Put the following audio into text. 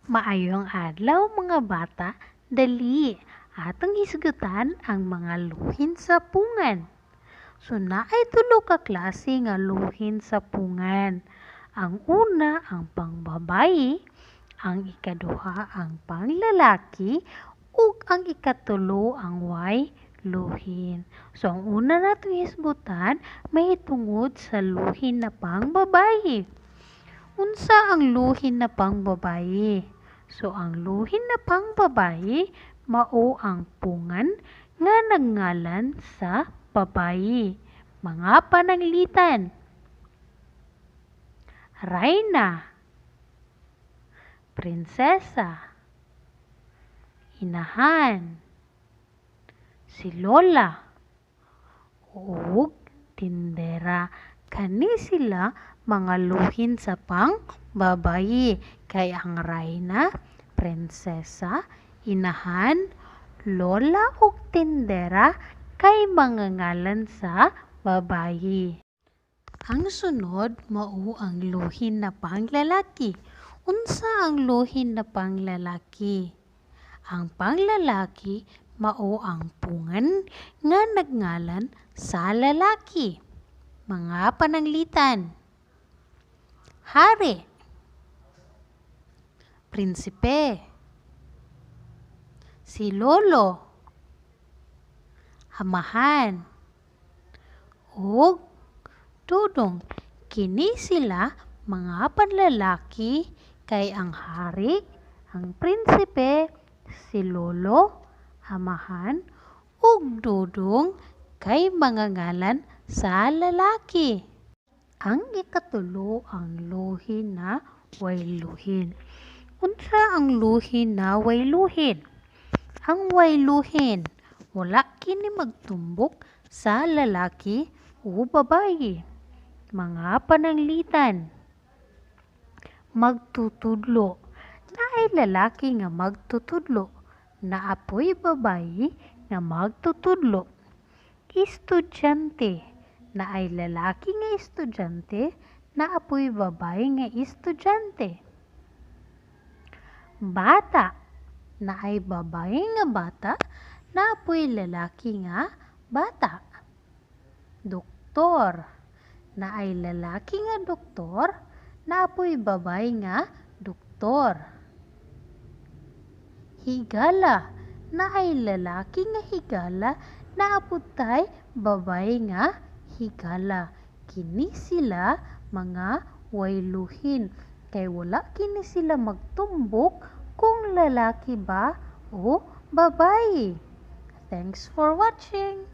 Maayong adlaw, mga bata, dali atong hisgutan ang mga luhin sa pungan. So naay tulo ka klase nga luhin sa pungan. Ang una ang pangbabayi, ang ikaduha ang panglalaki, ug ang ikatulo ang way luhin. So ang una natong hisgutan mahitungod sa luhin na pangbabayi. Unsa ang luhin na pangbabayi? So ang luhin na pangbabayi mao ang pungan nga nagngalan sa babayi. Mga pananglitan: rayna, prinsesa, inahan, si lola, ug tindera. Kani sila mga luhin sa pangbabayi kay ang rayna, prinsesa, inahan, lola ug tindera kay mga ngalan sa babayi. Ang sunod mao ang luhin na panglalaki. Unsa ang luhin na panglalaki? Ang panglalaki mao ang pungan nga nagngalan sa lalaki. Mga pananglitan: hari, prinsipe, si lolo, amahan, ug dudong. Kini sila mga panlalaki kay ang hari, ang prinsipe, si lolo, amahan, ug dudong kay mga ngalan sa lalaki. Ang ikatulo ang luhin na way luhin. Unsa ang luhin na way luhin? Ang way luhin, wala kini magtumbok sa lalaki o babayi. Mga pananglitan: magtutudlo, naay lalaki nga magtutudlo, naa poy babayi nga magtutudlo. Estudyante, naay lalaki nga estudyante, naa poy babayi nga estudyante. Bata, naay babayi nga bata, naa poy lalaki nga bata. Doktor, naay lalaki nga doktor, naa poy babayi nga doktor. Higala, naay lalaki nga higala, naa pud tay babayi nga higala. Kini sila mga way luhin kay wala kini sila magtumbok kung lalaki ba o babayi. Thanks for watching.